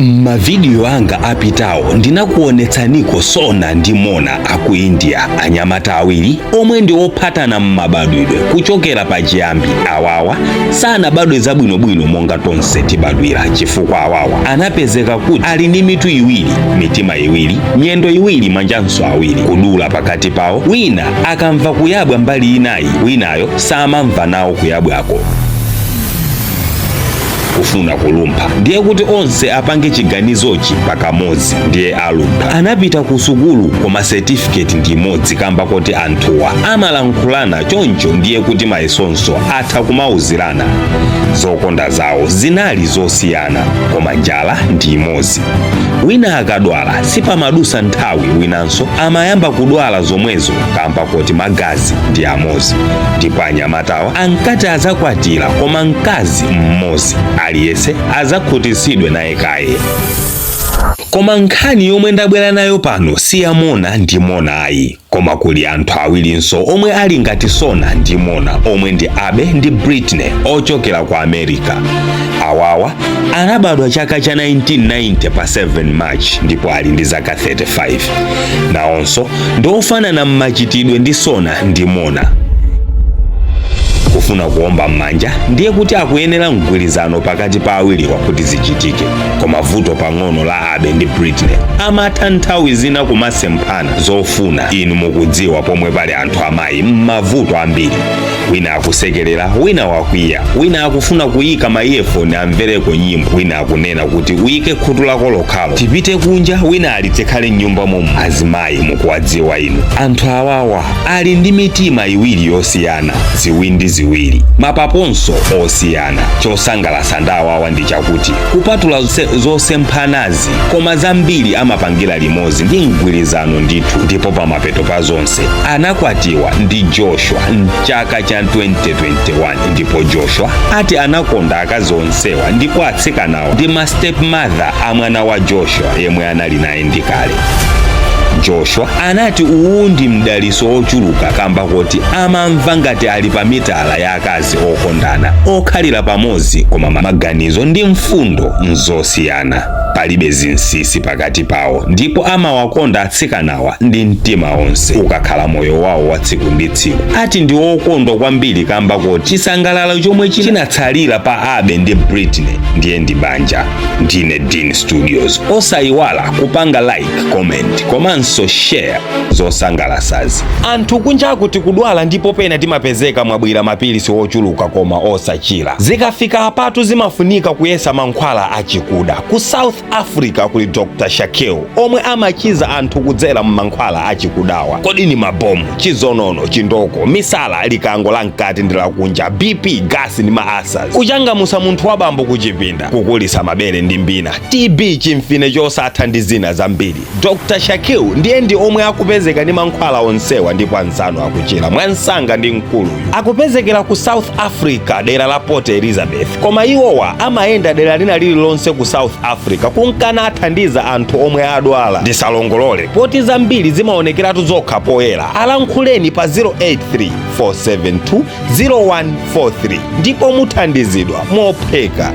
M'mavidiyo anga apitawo ndinakuonetsaniko Sona ndi Mona aku India, anyamata awiri omwe ndi ophatana m'mabadwidwe kuchokera pachiyambi. Awawa sanabadwe zabwinobwino monga tonse tibadwira, chifukwa awawa anapezeka kuti ali ndi mitu iwiri, mitima iwiri, miyendo iwiri, manjanso awiri, kudula pakati pawo. Wina akamva kuyabwa mbali inayi, winayo samamva nawo kuyabwako. Kufuna kulumpha ndiye kuti onse apange chiganizochi pakamodzi, ndiye alumpha. Anapita ku sukulu koma certificate ndi imodzi, kamba kuti anthuwa amalankhulana choncho, ndiye kuti mayesonso atha kumauzirana. Zokonda zawo zinali zosiyana, koma njala ndi imodzi. Wina akadwala, sipamadusa nthawi winanso amayamba kudwala zomwezo, kamba kuti magazi ndi amodzi. Ndipo anyamatawa ankati azakwatira, koma mkazi mmodzi, aliyense azakhutisidwe naye kaye. Koma nkhani yomwe ndabwera nayo pano si ya Mona ndi Mona ayi, koma kuli anthu awirinso omwe ali ngati Sona ndi Mona, omwe ndi Abe ndi Britney ochokera ku America. Awawa anabadwa chaka cha 1990 pa 7 March ndipo ali ndi zaka 35. Nawonso ndi ofanana m'machitidwe ndi Sona ndi Mona. Kufuna kuomba m'manja ndiye kuti akuyenera mgwirizano pakati pa awiriwa kuti zichitike. Koma vuto pang'ono la Abe ndi Britney, amatha nthawi zina kumasemphana zofuna. Inu mukudziwa pomwe pali anthu amayi m'mavuto ambiri: wina akusekerera, wina wakwiya, wina akufuna kuyika ma earphone amvereko nyimbo, wina akunena kuti uyike khutu lako lokhalo tipite kunja, wina ali tikhale mnyumba momwe. Azimayi mukuwadziwa inu. Anthu awawa ali ndi mitima iwiri yosiyana, ziwindi ziwiri, mapaponso osiyana. Chosangalatsa ndi awawa ndi chakuti kupatula zosemphanazi, koma zambiri amapangira limodzi ndi mgwirizano ndithu. Ndipo pamapeto pa zonse anakwatiwa ndi Joshua mchaka cha 2021. Ndipo Joshua ati anakonda akazi onsewa, ndipo atsikanawa ndi ma stepmother a mwana wa Joshua yemwe anali naye ndikale. Joshua anati uwu ndi mdaliso ochuluka, kamba kuti amamva ngati ali pa mitala ya akazi okondana okhalira pamodzi, koma maganizo ndi mfundo nzosiyana. Palibe zinsinsi pakati pawo ndipo amawakonda atsikanawa ndi mtima onse. Ukakhala moyo wawo wa tsiku ndi tsiku, ati ndi wokondwa kwambiri, kamba kuti chisangalalo chomwe chinatsalira pa Abe ndi Britney ndiye ndi banja. Ndine Dean Studios. Osayiwala kupanga like, comment komanso share zosangalasazi. Anthu kunjaku tikudwala ndipo pena timapezeka mwabwira mapilisi ochuluka koma osachira. Zikafika apatu zimafunika kuyesa mankhwala achikuda. Ku South Africa kuli Dr Shakil omwe amachiza anthu kudzera mmankhwala achikudawa. Kodi ni mabomu, chizonono, chindoko, misala, likango la mkati ndi lakunja, BP, gasi ndi ma ulcers, kuchangamusa munthu wa bambo kuchipinda, kukulisa mabere ndi mbina, TB, chimfine chosatha ndi zina zambiri, Dr Shakil ndiye ndi omwe akupezeka ndi mankhwala onsewa, ndipo anzanu akuchira mwansanga ndi mkuluyu. Akupezekera ku South Africa, dera la Port Elizabeth, koma iwowa amayenda dera lina lililonse ku South Africa kunkana athandiza anthu omwe adwala. Ndisalongolole poti zambiri zimaonekeratu zokha poyera. Alankhuleni pa 083 472 0143 ndipo muthandizidwa mophweka.